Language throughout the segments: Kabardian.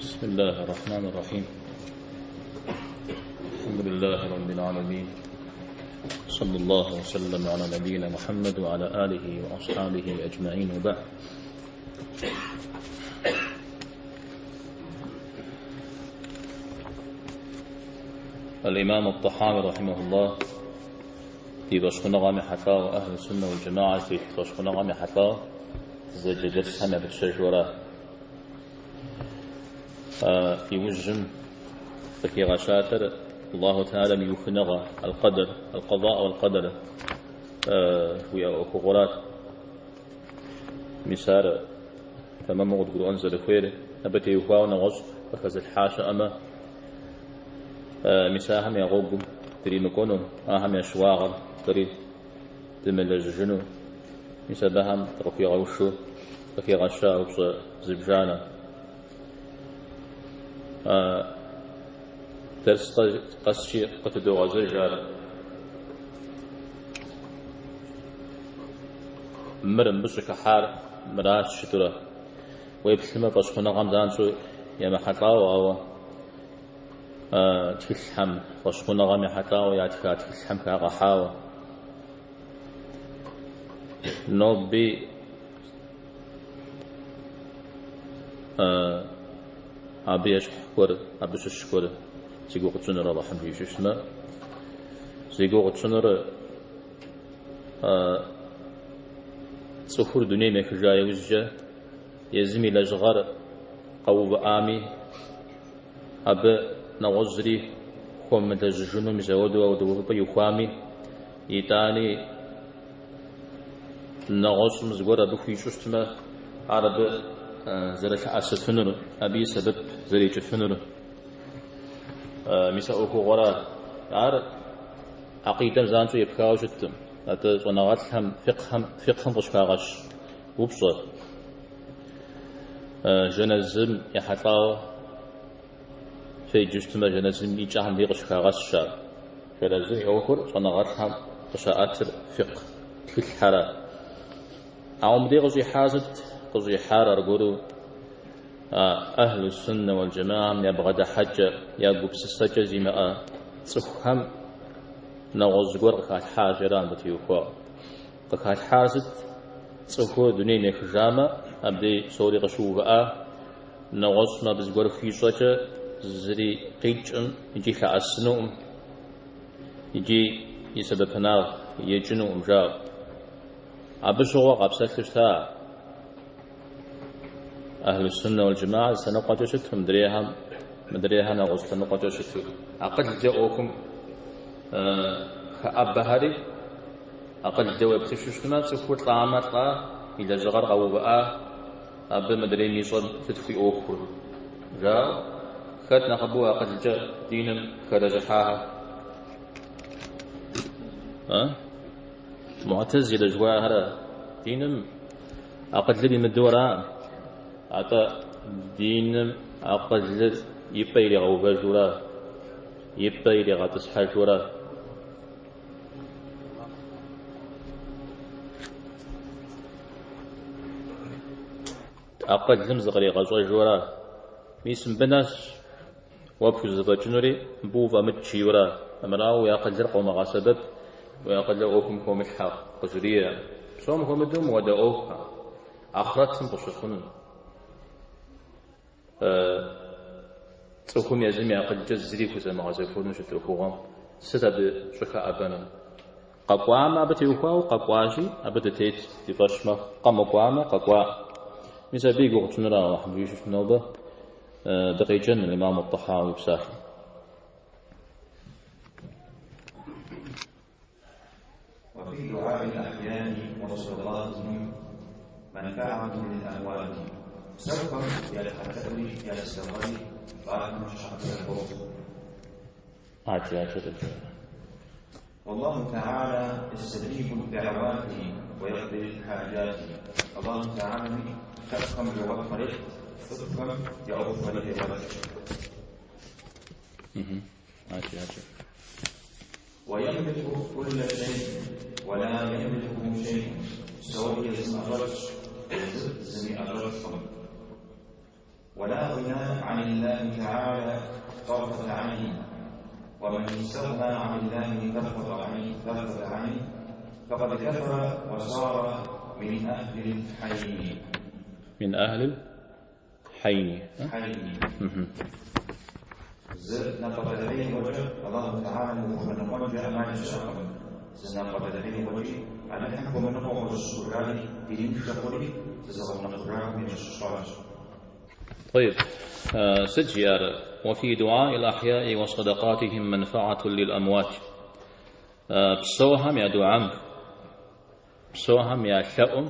بسم الله الرحمن الرحيم الحمد لله رب العالمين صلى الله وسلم على نبينا محمد وعلى آله وأصحابه أجمعين وبعد الإمام الطحاوي رحمه الله ди фӏэщхъуныгъэм ехьэлӏауэ, أهل السنة والجماعة зытет фӏэщхъуныгъэм ехьэлӏауэ дызэджэ дерсхэм япытщэжуэра. Иужьым къыхигъэщатэр Аллаху Теалэм и ухыныгъэ, القدر, القضاء والقدر жыхуиӏэ ӏуэхугъуэрат. Мис ар тэмэму къыдгурыӏуэн зэрыхуейр, абы теухуауэ нэгъуэщӏ къыхэзылъхьа щыӏэмэ, Мис ахэм я гъуэгум дримыкӏуэну, ахэм я щыуагъэр дэри дымылэжьыжыну, мис абыхэм дыкъыхуигъэушу къыхигъэща упщӏэ зыбжанэ. Дерс къэскӏи къытыдогъэзэж ар. Мыр мыбы щӏыхыхьар мыращ жытӏэурэ. Уеплъмэ, фӏэщхъуныгъэм занщӏэу емыхьэлӏауэ, ауэ тхылъхэм, фӏэщхъуныгъэм ехьэлӏауэ ятха тхылъхэм хагъэхьауэ. Ноби абы ещхь гуэр, абы щыщ гуэр зи гугъу тщӏынур Алыхьым жиӏэу щытмэ, зи гугъу тщӏынур цӏыхур дунейм ехыжа иужькӏэ езым и лэжьыгъэр къэувыӏами, абы нэгъуэщӏ зыри хуэмылэжьыжыну мис ауэдэу ауэдэ увыпӏэ ихуами, итӏани нэгъуэщӏым зыгуэр абы хуищӏу щытмэ, ар абы зэрылъэӏэсыфынур, абы и сэбэп зэрекӏыфынур. Мис а ӏуэхугъуэра. Ар акъидэм занщӏэу епхауэ щыткъым. Атӏэ щӏэныгъэлӏхэм фикъхым къыщыхагъэщ упщӏэ. Жэнэзым ехьэлӏауэ феджэу щытмэ, жэнэзым и кӏэхэм дей къыщыхагъэщ ар. Жэнэзым и ӏуэхур щӏэныгъэлӏхэм къыщаӏэтыр фикъ тхылъхьэра. Ауэ мыбдей къыщӏихьар сыт? Къыщӏихьар аргуэру أهل السنة والجماعة-м я бгъэдыхьэкӏэ, я гупсысэкӏэ зимыӏэ цӏыхухэм нэгъуэщӏ зыгуэр къыхалъхьащ, ара мыбы теухуауэ. Къыхалъхьар сыт? Цӏыхур дунейм ехыжамэ, абдей псори къыщыувыӏа, нэгъуэщӏым абы зыгуэр хуищӏэкӏэ зыри къикӏкъым икӏи лъэӏэсынукъым, икӏи и сэбэпынагъ екӏынукъым, жаӏэу. Абы щыгъуэ къапсэлъу щыта أهل السنة والجماعة зы лъэныкъуэкӏэ щыту, мыдрейхэр нэгъуэщӏ лъэныкъуэкӏэ щыту. Акъылкӏэ ӏуэхум хэӏэбэхэри, акъылкӏэ уеплъыщу щытмэ, цӏыхур лӏамэ лӏа, и лэжьыгъэр къэувыӏа, абы мыдрейм ищӏэр сыт хуиӏуэхур? Жаӏэу, хэт нэхъыбэу акъылкӏэ диным хэлэжьыхьахэр? Муӏтэзилэ жыхуаӏэхэр диным акъылыр имыдэу араӏым, атӏэ диным акъылыр и пӏэ иригъэувэжурэ, и пӏэ иригъэтӏысхьэжурэ. Акъылым зыкъригъэщӏэжурэ. Мис мыбы нэс уэ пхузэфӏэкӏынури, мыбы уфӏэмыкӏ жиӏэурэ. Армырауэ уи акъылыр къомыгъэсэбэп, уи акъылыр ӏуэхум хомылъхьэ къыжриӏэ. Псом хуэмыдэу мыуэдэ ӏуэхухэр ахърэтым къыщыхъуну. Цӏыхум езым и акъылкӏэ зыри хузэмыгъэзэхуэну щыт ӏуэхугъуэм сыт абы щӏыхэӏэбэнур? Къэкӏуамэ, абы теухуауэ къэкӏуащи, абы дытет, ди фӏэщ мэхъу. Къэмыкӏуамэ, къэкӏуа. Мис абы и гугъу тщӏынура Алыхьым жиӏэу щытмэ нобэ дыкъеджэн имам ат-Тахауи и псалъэм. وفي دعاء الأحياء وصدقاتهم منفعة للأموات سوف يتحدثني يستغني والله تعالى يستجيب الدعوات ويقضي الحاجات الله تعالى تفهم لغفرت تفهم يغفر ويملك كل شيء ولا يملكه شيء سواء يزم أرش يزم أرش. ولا غنى عن الله تعالى طرفة عين ومن استغنى عن الله طرفة عين فقد كفر وصار من أهل الحين. من أهل الحين. حين. Зы напӏэдэхьеигъуэкӏэ Аллаху Тэхьэлам ухуэмыныкъуэнкӏэ ӏэмал щыӏэкъым. Зы напӏэдэхьеигъуэкӏи Алыхьым хуэмыныкъуэ къыщыхъужари диныншэ хъури зызыгъэунэхъужахэм ящыщ хъуащ. طيب сыт жиӏар? وفي دعاء الأحياء وصدقاتهم منفعة للأموات. Псэухэм я дуам, псэухэм я лъэӏум,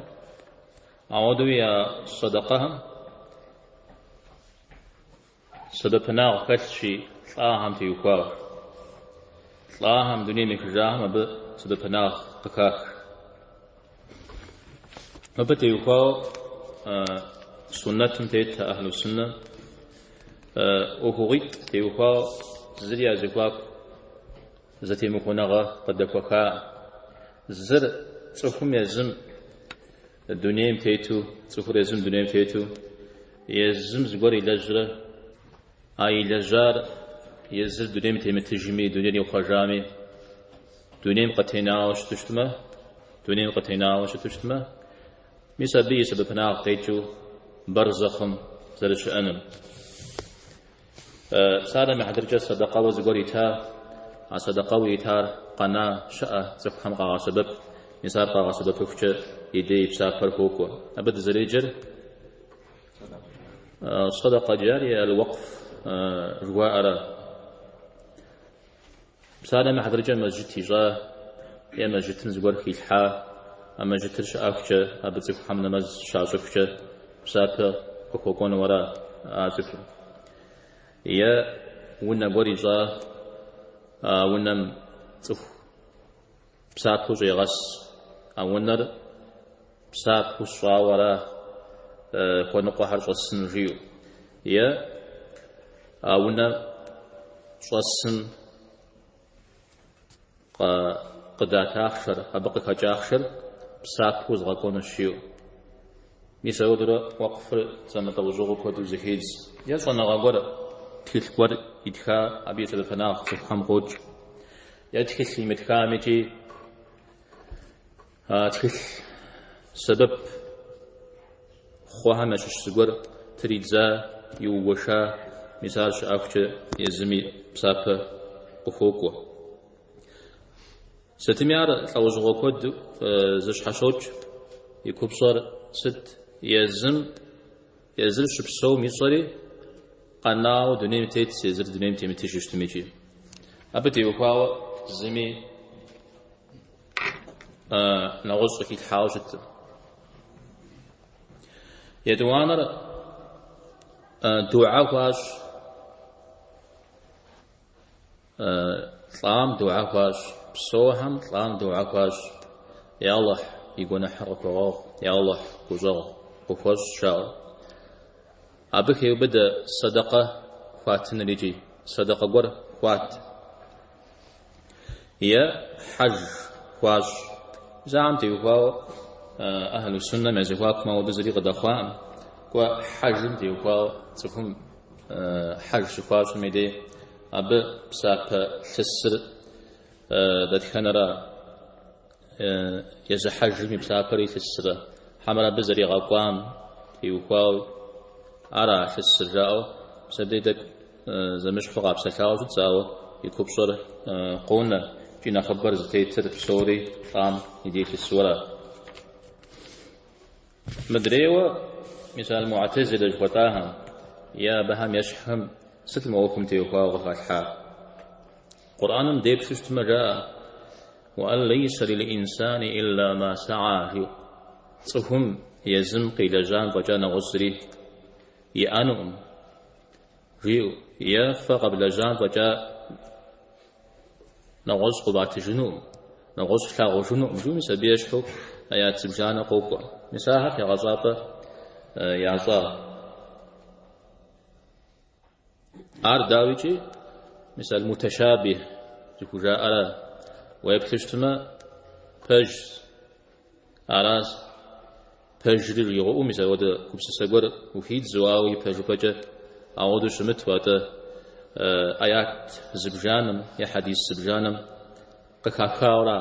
ауэдэуи я сэдэкъэхэм сэбэпынагъ хэлъщи лӏахэм теухуауэ. Лӏахэм, дунейм ехыжахэм абы сэбэпынагъ къыхах. Мыбы теухуауэ суннэтым тет ахьлу суннэ ӏуэхугъуитӏ теухуауэ зыри я зэхуаку зэтемыхуэныгъэ къыдэхуэха. Зыр цӏыхум езым дунейм тету, цӏыхур езым дунейм тету, езым зыгуэр илэжьрэ, а илэжьар езыр дунейм темытыжми, дунейр ихъуэжами, дунейм къытенауэ щыту щытмэ, дунейм къытенауэ щыту щытмэ, мис абы и сэбэпынагъ къекӏыу бэрзэхъым зэрыщыӏэнур. Псалъэм и хьэтыркӏэ сэдэкъэуэ зыгуэр ита, а сэдэкъэуэ итар къэна щыӏэ цӏыхухэм къагъэсэбэп, мис ар къагъэсэбэпыхукӏэ и дей псапэр хуокӏуэ. Абы дызэреджэр сэдэкъэ джарие аль-уэкъф жыхуаӏэра. Псалъэм и хьэтыркӏэ мэжджыт ищӏа е мэжджытым зыгуэр хилъхьа, а мэжджытыр щыӏэхукӏэ, абы цӏыхухэм нэмэз щащӏыхукӏэ псапэ къыхуэкӏуэну ара а цӏыхум. Е унэ гуэр ищӏа, а унэм цӏыху псапэу щӏегъэс, а унэр псапэу сщӏауэ ара хуэныкъуэхэр щӏэсыну жиӏэу. Е а унэ щӏэсым къыдат ахъшэр, абы къыхэкӏ ахъшэр псапэу згъэкӏуэнущ жиӏэу. Мис ауэдурэ уэкъфыр зэмылӏэужьыгъуэу куэду зэхедз. Е щӏэныгъэ гуэр, тхылъ гуэр итха, абы и сэбэпынагъ цӏыхухэм къокӏ. Е тхылъ имытхамикӏи, а тхылъ сэбэп хъуэхэм ящыщ зыгуэр тридза, иугуэша, мис ар щыӏэхукӏэ езыми псапэ къыхуокӏуэ. Сытми ар лӏэужьыгъуэ куэду зэщхьэщокӏ. И купщӏэр сыт? Езым, езыр щыпсэум ищӏэри къэнауэ дунейм тетщ, езыр дунейм темытыжу щытмикӏи. Абы теухуауэ зыми нэгъуэщӏ къыхилъхьауэ щыткъым. Етӏуанэр дугьэ хуащӏ. Лӏам дугьэ хуащӏ. Псэухэм лӏам дугьэ хуащӏ. Я Алыхь, и гуэныхьыр къыхуэгъэгъу, я Алыхь, гущӏэгъу къыхуэщӏ, жаӏэу. Абы хеубыдэ сэдэкъэ хуатыныр икӏи сэдэкъэ гуэр хуат. Е хьэж хуащӏ. Мис ахэм теухуауэ ахьлу суннэм я зэхуакум ауэдэ зыри къыдэхъуакъым. Кӏуэ хьэжым теухуауэ цӏыхум хьэж щыхуащӏым и дей абы псапэ лъысыр дэтхэнэра? Езы хьэжым и псапэри лъысрэ? Хьэмэрэ абы зэригъэкӏуам теухуауэ ара лъысыр жаӏэу мис абдей тӏэкӏу зэмыщхьу къапсэлъауэ щытщ, ауэ и купщӏэр къонэ икӏи нэхъыбэр зытетыр псори лӏам и дей лъысу ара. Мыдрейуэ, мис аль-Муӏтэзилэ жыхуэтӏахэм е абыхэм ещхьхэм сыт мы ӏуэхум теухуауэ къыхалъхьар? Къурӏэным деплъу щытмэ, жаӏэ, Уэ ан лейсэ лил-инсани илла ма саа, жиӏэу. Цӏыхум езым къилэжьам фӏэкӏа нэгъуэщӏ зыри иӏэнукъым, жиӏэу, е фэ къэвлэжьам фӏэкӏа нэгъуэщӏ къыватыжынукъым, нэгъуэщӏ флъагъужынукъым, жиӏэу мис абы ещхьу аят зыбжанэ къокӏуэ. Мис ахэр тегъэщӏапӏэ ящӏа. Ар дауикӏи, мис аль-муташабих зыхужаӏэра, уеплъу щытмэ, пэжщ, аращ. пэжри жигъэӏэу, мис ауэдэ гупсысэ гуэр ухидзэу, ауэ ипэжыпӏэкӏэ ауэдэу щымыту, атӏэ аят зыбжанэм е хьэдис зыбжанэм къыхахауэра.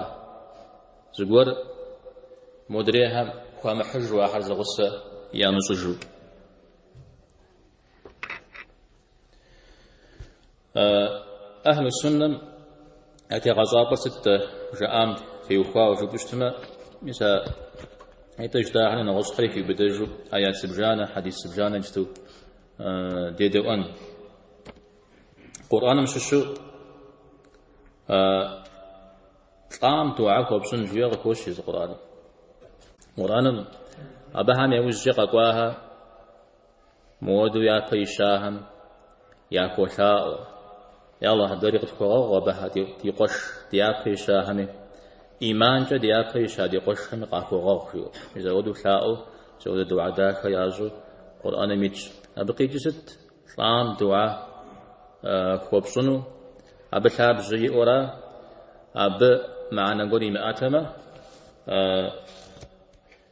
Зыгуэр модрейхэм хуамыхьыжу, ахэр зэгъусэ ямыщӏыжу. Ахьлу суннэм я тегъэщӏапӏэр сыт-тӏэ жаӏам теухуауэ жыпӏэу щытмэ, мис а итӏэ жытӏахэри нэгъуэщӏхэри хиубыдэжу аят зыбжанэ, хьэдис зыбжанэ иджыту дедэӏуэн. Къурӏэным щыщу лӏам дугьэ хуэпщӏын жиӏэу къыхощ езы Къурӏэным. Къурӏэным абыхэм яужькӏэ къэкӏуахэр Мыуэду япэ ищахэм яхуолъаӏуэ. Я Аллахь, дэри къытхуэгъэгъу абыхьэ ди къуэш ди япэ ищахэми, ӏиманкӏэ ди япэ ища ди къуэшхэми къахуэгъэгъу, жиӏэу. Мис ауэдэу лъаӏуэу, мис ауэдэ дугьэ дахэ ящӏу Къурӏэным итщ. Абы къикӏыр сыт? Лӏам дугьэ хуэпщӏыну, абы лъабжьэ иӏэура, абы мыхьэнэ гуэр имыӏэтэмэ,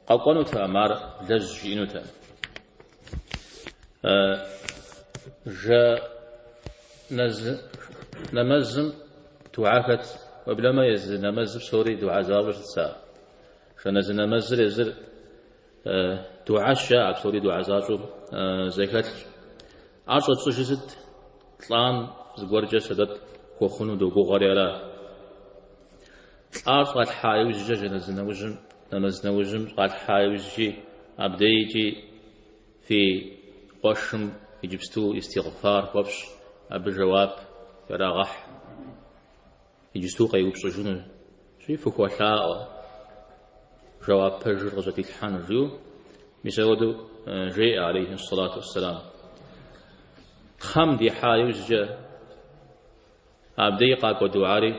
Къэкӏуэнутэкъым ар лэжь жиӏэнутэкъым. Жэназы нэмэзым дугьэ хэт, уеблэмэ езы нэмэзыр псори дугьэ защӏэу щытщ ар. Жэназы нэмэзыр езыр дугьэщ жаӏэ, псори дугьэ защӏэу зэхэлъщ. Ар щӏэтщӏыжыр сыт? Лӏам зыгуэркӏэ сэбэп хуэхъуну догугъэри ара. Лӏар щӏалъхьа иужькӏэ жэназы нэужьым, нэмэз нэужьым щӏалъхьа иужькӏи, абдейкӏи фи къуэшым иджыпсту истигъфар хуэфщӏ, абы жэуап ярагъэхь, иджыпсту къеупщӏыжынущи, фыхуэлъаӏуэ, жэуап пэжыр къыжьэдилъхьэну, жиӏэу, мис ауэдэу жеӏэ, алейхи сэлату уэсселам. Кхъэм дихьа иужькӏэ, Абдей къакӏуэ дугьэри,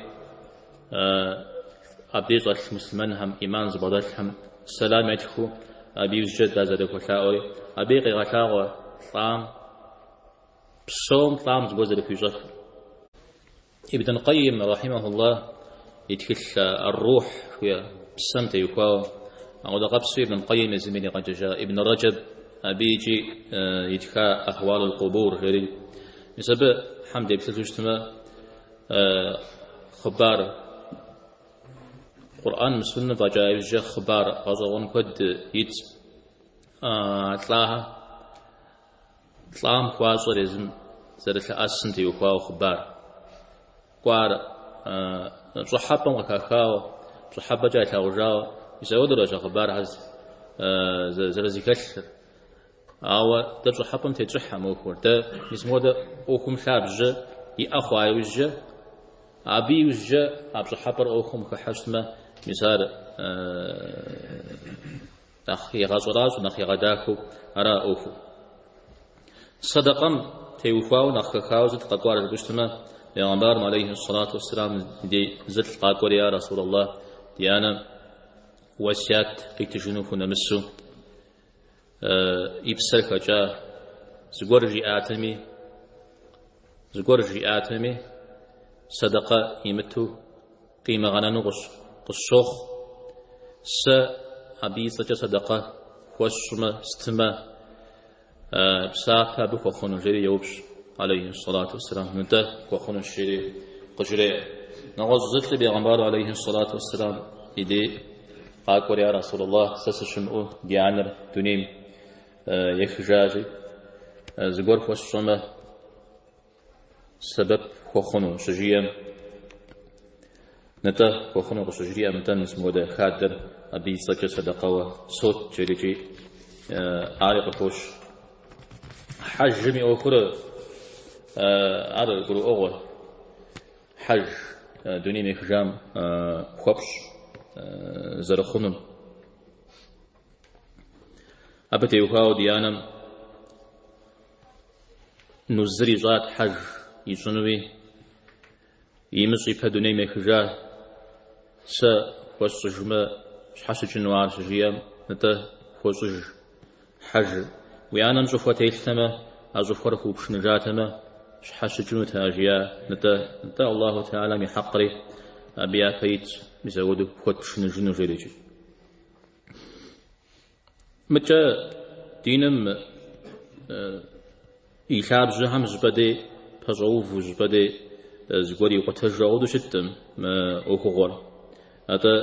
абдей щӏэлъ муслъымэнхэм, ӏиман зыбгъэдэлъхэм сэлам етхыу, абы иужькӏэ дазэрыхуэлъаӏуэри, абыи къегъэлъагъуэ лӏам, псэум лӏам зыгуэр зэрыхуищӏэфыр. Ибн Къайим, рахьимахуллах, и тхылъ Ар-Рухь жыхуиӏэ псэм теухуауэ, ауэдэ къабзэу Ибн Къайим езым иригъэджэжа Ибн Рэджэб абы икӏи итха Ахуалул Къубур жери. Мис абыхэм деплъыжу щытмэ, хъыбар Къурӏэн суннэм фӏэкӏа иужькӏэ хъыбар гъэщӏэгъуэн куэд итщ. Лӏахэм лӏам хуащӏэр езым зэрылъэӏэсым теухуауэ хъыбар. Кӏуар пщӏыхьэпӏэм къыхахауэ, пщӏыхьэпӏэкӏэ ялъагъужауэ, мис ауэдэрэщ а хъыбархэр зэрызэхэлъыр. Ауэ дэ пщӏыхьэпӏэм тетщӏыхьэм ӏуэхур. Дэ мис мыуэдэ ӏуэхум лъабжьэ иӏэ хъуа иужькӏэ, абы иужькӏэ а пщӏыхьэпӏэр ӏуэхум хыхьэ щытмэ, мис ар нэхъ игъэщӏэращӏэу, нэхъ игъэдахэу ара ӏуэхур. Сэдэкъэм теухуауэ нэхъ хэхауэ сыт къэкӏуар жыпӏэу щытмэ, Пейгъэмбарым алейхи сэлату уэсселам дей зылӏ къакӏуэри, я Расулаллах, ди анэм уэсят къитыжыну хунэмысу, и псэр хэкӏа, зыгуэр жиӏатэми, зыгуэр жиӏатэми, сэдэкъэ имыту къимыгъэнэну къысщохъу. Сэ абы и цӏэкӏэ сэдэкъэ хуэсщӏмэ, стымэ, псапэ абы хуэхъуну, жери еупщӏ, алейхи сэлату уэсселам. Нтӏэ, хуэхъунущ, жери къыжреӏэ. Нэгъуэщӏ зылӏи бегъымбару алейхи сэлату уэсселам и дей Къакӏуэри, я Расулаллах, сэ сыщымыӏэу ди анэр дунейм ехыжащи, зыгуэр хуэсщӏэмэ, сэбэп хуэхъуну щыжиӏэм, нтӏэ хуэхъуну къыщыжриӏэм, нтӏэ мис мыуэдэ хадэр абы и цӏэкӏэ сэдэкъэуэ сот жерикӏи ари къыхощ. Хьэжым и ӏуэхур ар гурыӏуэгъуэ. Хьэж дунейм ехыжам хуэпщӏ зэрыхъунум. Абы теухуауэ ди анэм нузыр ищӏат хьэж ищӏынуи, имыщӏ ипэ дунейм ехыжа, сэ хуэсщӏыжмэ щхьэщыкӏыну ар щыжиӏэм, нтӏэ хуэщӏыж Хьэжыр. Уи анэм щӏыхуэ телътэмэ, а щӏыхуэр хуупшыныжатэмэ, щхьэщыкӏынутэкъэ, жиӏа, нтӏэ, нтӏэ Аллаху Тэхьэлам и хьэкъри абы япэ итщ, мис ауэдэу хуэтпшыныжыну жери икӏи. Мыкӏэ диным и лъабжьэхэм зыщӏыпӏэ дей пэщӏэувэу, зыщӏыпӏэ дей зыгуэр икъутэжу ауэдэу щыткъым мы ӏуэхугъуэр. Атӏэ,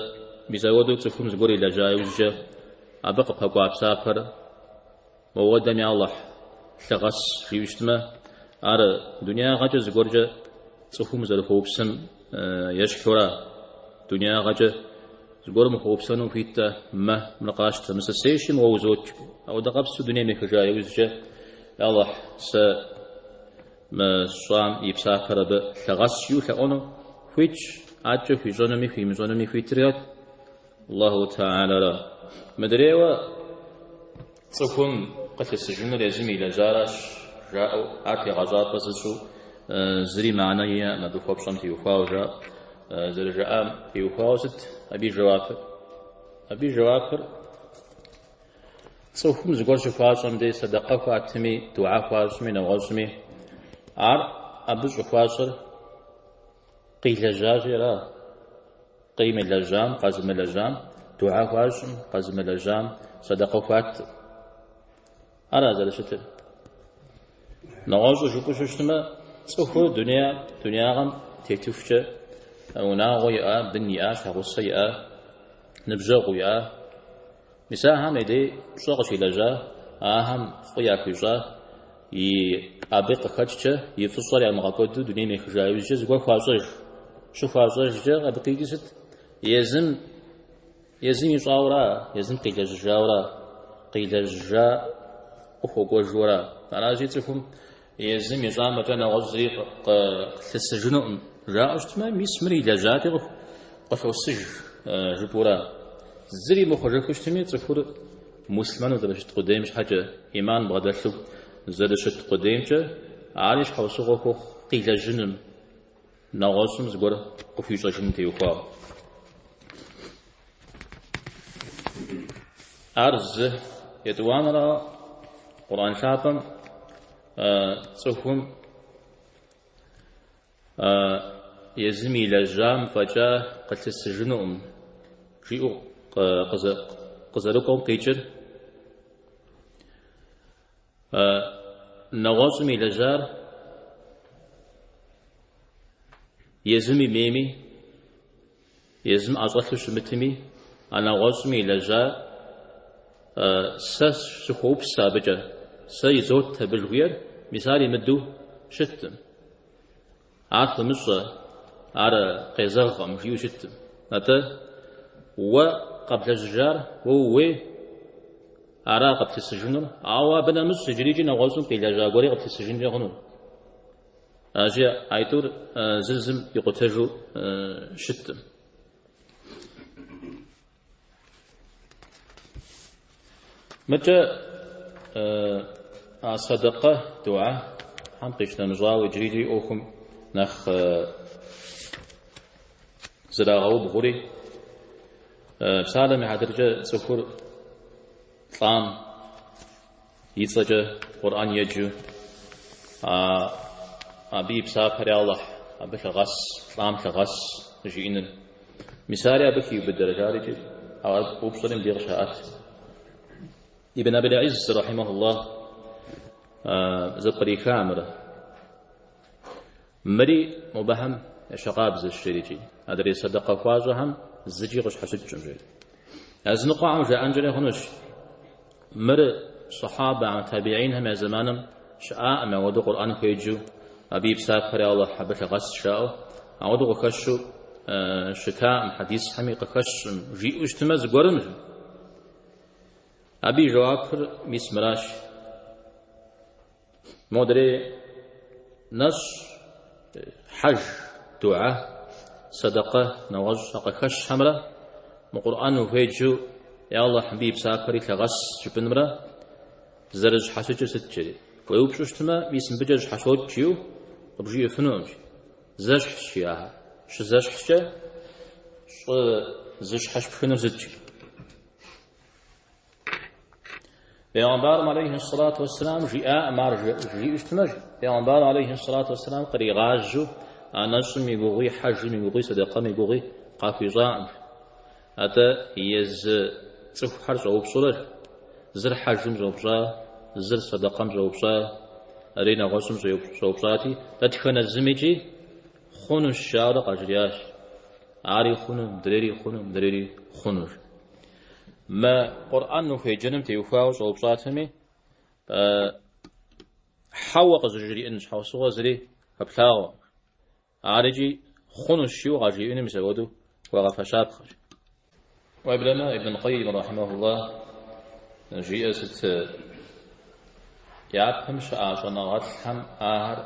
мис ауэдэу цӏыхум зыгуэр илэжьа иужькӏэ абы къыпэкӏуа псапэр моуэдэм я Алыхь лъыгъэс жиӏэу щытмэ, ар дунеягъэкӏэ зыгуэркӏэ цӏыхум зэрыхуэупсэм ещхьура? Дунеягъэкӏэ зыгуэрым ухуэупсэну ухуиткъэ, мэ, мыр къащтэ, мы сысейщи, мы уэ узот. Ауэдэ къабзэу дунейм ехыжа иужькӏэ, я Алыхь, сэ мы сщӏам и псапэр абы лъыгъэс жиӏэу лъэӏуэну хуитщ, адэкӏэ хуищӏэнуми хуимыщӏэнуми хуитыр хэт? Аллаху Тэхьэлара. Мыдрейуэ цӏыхум къылъысыжынур езым илэжьаращ, жаӏэу ар тегъэщӏапӏэ зыщӏу зыри мыхьэнэ иӏэкъым абы хуэпщӏэм теухуауэ жаӏэу зэрыжаӏам теухуауэ сыт абы и жэуапыр? Абы и жэуапыр цӏыхум зыгуэр щыхуащӏэм дей сэдэкъэ хуатми, дугьэ хуащӏми, нэгъуэщӏми, ар абы щӏыхуащӏэр къилэжьащи ара? Къимылэжьам, къэзымылэжьам дугьэ хуащӏым, къэзымылэжьам сэдэкъэ хуаткъым. Ара зэрыщытыр? Нэгъуэщӏу жыпӏэу щытмэ, цӏыхур дунеягъэм тетыхукӏэ унагъуэ иӏа, бын иӏа, щхьэгъусэ иӏа, ныбжьэгъу иӏа. Мис ахэм я дей пщӏэ къыщилэжьа, ахэм фӏы яхуищӏа, и абы къыхэкӏкӏэ и фӏыщӏэр ямыгъэкӏуэду дунейм ехыжа иужькӏэ зыгуэр хуащӏэж. Щыхуащӏэжкӏэ абы къикӏыр сыт? Езым езым ищӏауэра, езым къилэжьыжауэра, къилэжьыжа къыхуэкӏуэжуэра. Аращи, цӏыхум езым ищӏам фӏэкӏа нэгъуэщӏ зыри къылъысыжынукъым жаӏэу щытмэ, мис мыр илэжьати къылъосыж жыпӏэура. Зыри мыхъужыхыу щытми, цӏыхур муслъымэну зэрыщыт къудейм щхьэкӏэ, ӏиман бгъэдэлъу зэрыщыт къудеймкӏэ, ари щхьэусыгъуэ хуохъу къилэжьыным, нэгъуэщӏым зыгуэр къыхуищӏэжыным теухуауэ. Ар зы. Етӏуанэрауэ, Къурӏэн лъапӏэм цӏыхум езым илэжьам фӏэкӏа къылъысыжынукъым, жиӏэу къызэрыкӏуэм къикӏыр нэгъуэщӏым илэжьар езым имейми, езым ӏэщӏэлъу щымытми, а нэгъуэщӏым илэжьар сэ сыхуоупсэ абыкӏэ, сэ изот абы жыхуиӏэр, мис ар имыдэу щыткъым. Ар фымыщӏэ, ар къезэгъкъым, жиӏэу щыткъым. Атӏэ, уэ къэблэжьыжар уэ ууей, ара къыплъысыжынур, ауэ абы нэмыщӏ иджырикӏи нэгъуэщӏым къилэжьа гуэри къыплъысыжынкӏэ хъуну. Аращи, аитӏур зыр зым икъутэжу щыткъым. Мыкӏэ а сэдэкъэ дугьэхэм къищынэмыщӏауэ иджырикӏи ӏуэхум нэхъ зрагъэубгъури, псалъэм и хьэтыркӏэ цӏыхур лӏам и цӏэкӏэ Къурӏэн еджэу, абы и псапэр я Алыхь, абы лъыгъэс, лӏам лъыгъэс жиӏэныр. Мис ари абы хиубыдэрэ жари икӏи а упщӏэри мыбдеж къыщаӏэт. Ибн Абил Изз, рахьимахуллах, зэпкъриха мыр. Мыри мобыхэм ещхьыркъабзэщ, жери икӏи. Адрей сэдэкъэ хуащӏэхэм зыкӏи къыщхьэщыкӏкъым, жери. Языныкъуэхэм жаӏэнкӏэри хъунущ, мыр сахьабэхэм, табиинхэм я зэманым щыӏакъым, ауэдэу Къурӏэн хуеджэу, абы и псапэр я Алыхь, абы лъыгъэс жаӏэу, ауэдэу къыхэщу щытакъым, хьэдисхэми къыхэщкъым, жиӏэу щытмэ зыгуэрым. Абы и жэуапыр мис мыращ. Модрей нэщӏ, хьэж, дугьэ, сэдэкъэ, нэгъуэщӏ а къыхэщхэмрэ мы Къурӏэн ухуеджэу я Алыхь мыбы и псапэри лъыгъэс жыпӏэнымрэ зэрыщхьэщыкӏыр сыт жери. Уеупщӏу щытмэ, мис мыбыкӏэ щхьэщокӏ жиӏэу къыбжиӏэфынукъым. Зэщхьщ жи ахэр. Щызэщхькӏэ щӏы зыщхьэщыпхынур сыт жи. Пейгъэмбарым алейхи сэлату уэсселам жиӏакъым ар жиӏэу щытмэ, Пейгъэмбарым алейхи сэлату уэсселам къригъажьэу а нэщӏым и гугъуи, хьэжым и гугъуи, сэдэкъэм и гугъуи къахуищӏакъым. Атӏэ езы цӏыхухэр щӏэупщӏурэ. Зыр хьэжым щӏэупщӏа, зыр сэдэкъэм щӏэупщӏа, адрей нэгъуэщӏым щӏэупщӏати, дэтхэнэ зымикӏи хъунущ жаӏэурэ къажриӏащ. Ари хъуну, мыдрейри хъуну, мыдрейри хъунущ. Мы Къурӏэн ухуеджэным теухуауэ щӏэупщӏатэми, хьэуэ къыщӏыжриӏэн щхьэусыгъуэ зыри хэплъагъуэкъым. Ар икӏи хъунущ жиӏэу къажриӏэну мис апхуэдэу хуэгъэфэщапхъэщ. Уеблэмэ, Ибн Къайим рахьимэхуллах жиӏэр сыт япэм щыӏа щӏэныгъэлӏхэм ахэр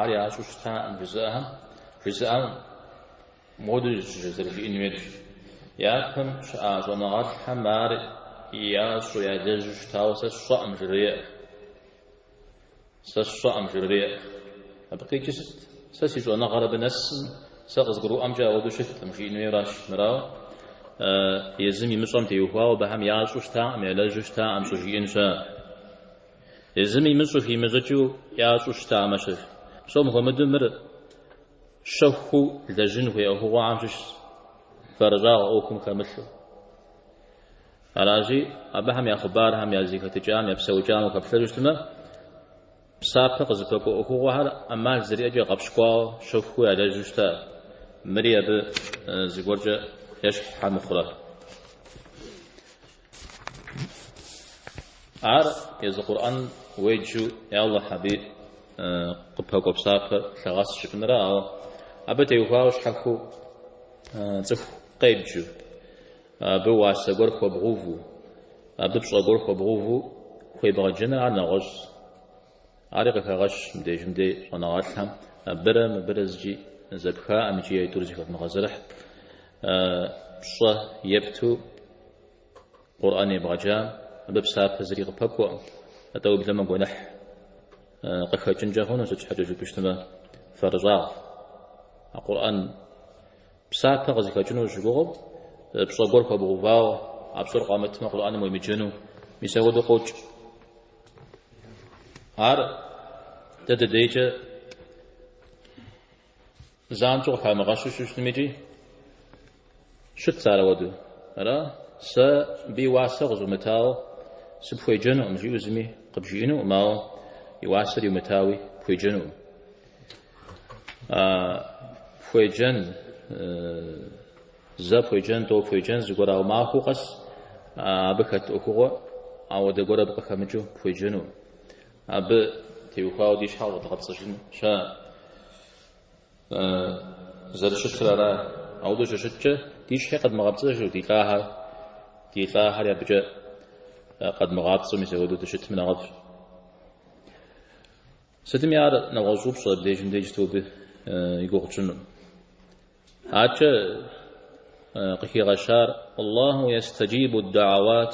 ар ящӏу щытаӏым жызыӏэхэм, жызыӏэм мыуэду зэрыжиӏэн хуейр. Япэм щыӏа щӏэныгъэлӏхэм ар ящӏу, ялэжьу щытауэ сэ сщӏэӏым жреӏэ. Сэ сщӏэӏым жреӏэ. Абы къикӏыр сыт? Сэ си щӏэныгъэр абы нэсым, сэ къызгурыӏуэмкӏэ ауэдэу щыткъым, жиӏэн хуейращ. Мырауэ, езым имыщӏэм теухуауэ абыхэм ящӏу щытаӏым, ялэжьу щытаӏым щӏыжиӏэн щыӏэ. Езым имыщӏу, химыщӏыкӏыу ящӏу щытамэ щэ. Псом хуэмыдэу мыр щэхуу лэжьын хуей ӏуэхугъуэхэм щыщщ, фэрыщӏагъ ӏуэхум хэмылъу. Аращи, абыхэм я хъыбархэм, я зэхэтыкӏам, я псэукӏам ухэплъэжу щытмэ, псапэ къызыпэкӏуэ ӏуэхугъуэхэр ӏэмал зэриӏэкӏэ гъэпщкӏуауэ, щэхуу ялэжьу щыта. Мыри абы зыгуэркӏэ ещхь щхьэ мыхъурэ. Ар езы Къурӏэн уеджэу, я Алыхь, абы къыпэкӏуэ псапэр лъыгъэс жыпӏэнра, ауэ абы теухуауэ щхьэхуэу цӏыху къебджу. Абы уасэ гуэр хуэбгъэуву, абы пщӏэ гуэр хуэбгъэуву хуебгъэджэныр ар нэгъуэщӏ. Ари къыхагъэщ мыбдежым дей щӏэныгъэлӏхэм абырэ мыбырэ зыкӏи зэпхаӏым икӏи а тӏур зэхэвмыгъэзэрыхь. Пщӏэ епту Къурӏэн ебгъэджам, абы псапэ зыри къыпэкӏуэкъым, атӏэ уеблэмэ гуэныхь къыхэкӏынкӏэ хъуну, сыт щхьэкӏэ жыпӏэу щытмэ, фэрыщӏагъ. А Къурӏэн Псапэ къызыхэкӏыну ущыгугъыу, пщӏэ гуэр хуэбгъэувауэ, а пщӏэр къуамытмэ, Къурӏэным уемыджэну, мис апхуэдэу къокӏ. Ар дэ дыдейкӏэ занщӏэу къыхамыгъэщу щыщытым икӏи щытщ ар ауэдэу. Ара? Сэ мыбы и уасэ къызумытауэ сыпхуеджэнукъым, жиӏэу зыми къыбжиӏэнукъым, ауэ и уасэр иумытауи пхуеджэнукъым. Пхуеджэн, зэ пхуеджэн, тӏэу пхуеджэн, зыгуэр, ауэ махуэ къэс абы хэт ӏуэхугъуэ, ауэдэ гуэр абы къыхэмыкӏыу пхуеджэну. Абы теухуауэ ди щхьэ къыдгъэпцӏыжын щыӏэ зэрыщытыр ара. Ауэдэу щыщыткӏэ, ди щхьи къэдмыгъэпцӏыжу, ди лӏахэр, ди лӏахэри абыкӏэ къэдмыгъапцӏэу мис апхуэдэу дыщытмэ нэхъыфӏщ. Сытми ар нэгъуэщӏ упщӏэ абдежым деж абы и гугъу тщӏыну. Адэкӏэ къыхигъэщар Аллаху естаджибу ад-даауат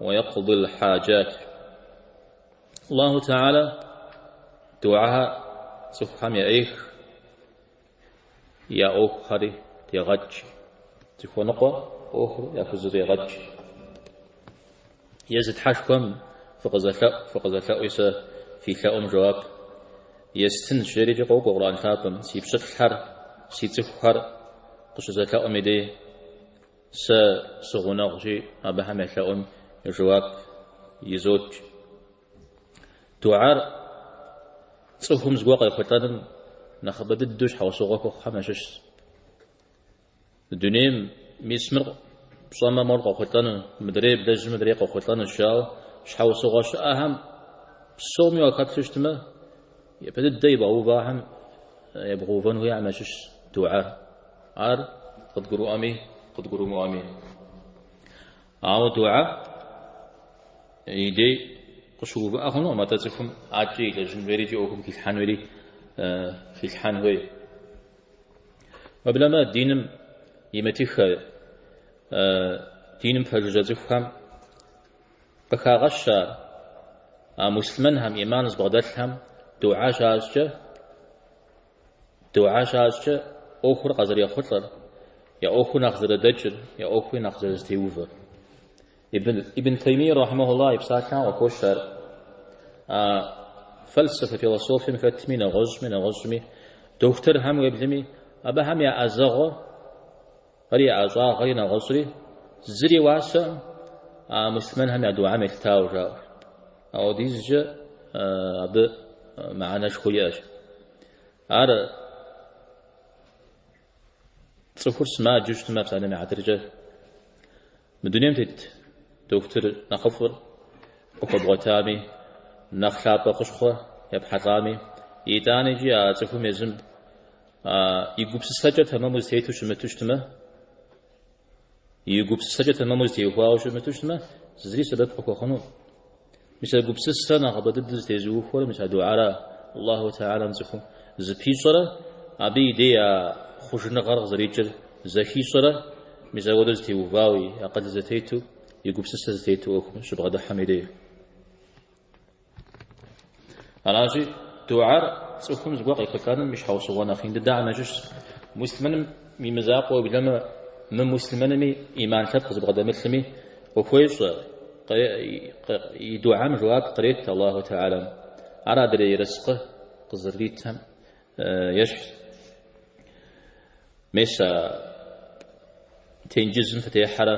уа якъди аль-хьаджат. Аллаху Теала дугьэхэр цӏыхухэм яӏех, я ӏуэхухэри дегъэкӏ, зыхуэныкъуэ ӏуэхур яхузэфӏегъэкӏ. Езы Тхьэшхуэм фыкъызэлъэӏу, фыкъызэлъэӏуи сэ фи лъэӏум жэуап естынщ, жери икӏи къокӏуэ Къурӏэн лъапӏэм, си пщылӏхэр, си цӏыхухэр къыщызэлъэӏум и дей сэ сыгъунэгъущи, абыхэм я лъэӏум жэуап изот. Дугьэр цӏыхум зыгуэр къехъулӏэным нэхъыбэ дыдэу щхьэусыгъуэ хуэхъухэм ящыщщ. Дунейм мис мыр пщӏэмэ, мор къохъулӏэну, мыдрей блэжьмэ, мыдрей къохъулӏэнущ, жаӏэу щхьэусыгъуэ щыӏэхэм псоми уахэплъу щытмэ, япэ дыдэ ибгъэувахэм ебгъэувэн хуейхэм ящыщщ дугьэр. Ар къыдгурыӏуэми, къыдгурымыӏуэми. Ауэ дугьэ и дей къыщыувыӏэ хъунукъым, атӏэ цӏыхум адэкӏэ илэжьын хуейри икӏи ӏуэхум хилъхьэн хуейри хилъхьэн хуей. Уеблэмэ диным имытыхэ, диным пэжыжьэ цӏыхухэм къыхагъэщ ар, а муслъымэнхэм, иман зыбгъэдэлъхэм дугьэ щащӏкӏэ, дугьэ щащӏкӏэ ӏуэхур къазэрехъулӏэр, я ӏуэхур нэхъ зэрыдэкӏыр, я ӏуэхури нэхъ зэрызэтеувэр. Ибн Таймийя рахьимэхуллах и псалъэм къыхощ ар. А фэлсэфэ философием хэтми, нэгъуэщӏми, нэгъуэщӏми, дохутырхэм уеблэми, абыхэм я ӏэзэгъуэри, я ӏэщӏагъэри, нэгъуэщӏри зыри уасэкъым. а муслъымэнхэм я дугьэм елъытауэ жаӏэу. Ауэдизкӏэ абы мыхьэнэшхуэ иӏэщ. Ар цӏыхур сымаджэу щытмэ, псалъэм и хьэтыркӏэ, мы дунейм тет дохутыр нэхъыфӏыр къыхуэбгъуэтами, нэхъ лъапӏэ хущхъуэ епхьэлӏами, итӏанэ икӏи а цӏыхум езым и гупсысэкӏэ тэмэму зытету щымыту щытмэ, и гупсысэкӏэ тэмэму зытеухуауэ щымыту щытмэ, зыри сэбэп къыхуэхъунукъым. Мис а гупсысэр нэхъыбэ дыдэу зытезыухуэр мис а дугьэра Аллаху Тэхьэлам цӏыхум зыпищӏэрэ, абы и дей а хъужыныгъэр къызэрикӏыр зэхищӏэрэ, мис ауэдэу зытеувауэ и акъыл зэтету, и гупсысэ зытету ӏуэхум щыбгъэдыхьэм и дей. Аращи, дугьэр цӏыхум зыгуэр къехъулӏэным и щхьэусыгъуэ нэхъ ин дыдэхэм ящыщщ. Муслъымэным и мызакъуэу уеблэмэ, мымуслъымэнми, ӏиман лъэпкъ зыбгъэдэмылъми къыхуещӏэ, и дугьэм жэуап кърет Аллаху Тэхьэлам. Ар адрей ерыскъы къызэрыритхэм ещхьщ. Мес а тенджызым фытехьэрэ